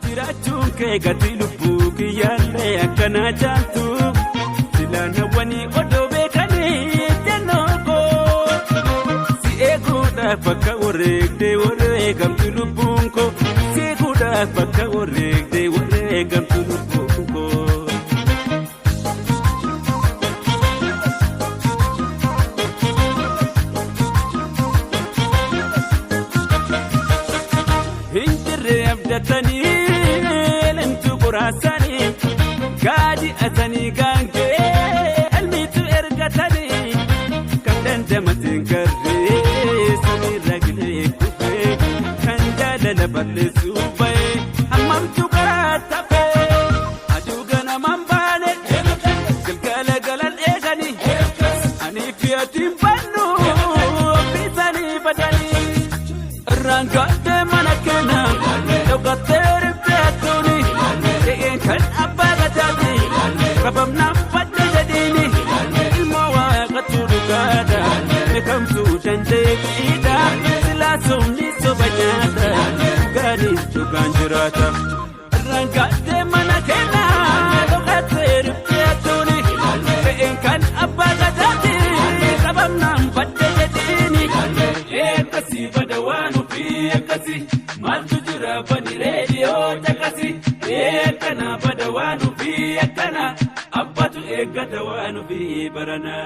Jiraachuun kee gati lubbuu kiyyaallee akkanaa caaltu silaanawwanii odoo beekanii jennoo koo si eeguudhaaf akka wareegdee wareegamtu lubbuun koo si eeguudhaaf akka wareegdee wareegamtu lubbuun koo. Hinjirree abdatanii lemtu qoraasanii gaadi asanii gaangee elmiitu ergatanii kan dandamateen garree samiirra gilee kufee kan jaalala balleessuu ba'ee hammamtu karaa tafee aduu ganamaan baane galgala galan eeganii ani fi atiin bannu ofiisanii badanii. Rangattee mana kenna dhokattee riphee akkuuni ta'een kan abbaa gadaati qabamnaan badde jedhiini ilmoo waaqatu dhugaadha beekamtuu dandeettiidha silaa somni soba nyaata dhugaaniif dhugaan jiraata. Rangattee mana kenna dhokattee riphee akkuuni ta'een kan abbaa gadaati qabamnaan badde jedhiini. Akkasii bada waan ofii akkasii maaltu jira bani reediyoo caqasii akkana bada waan ofii akkana abbatu eeggata waan ofii barana.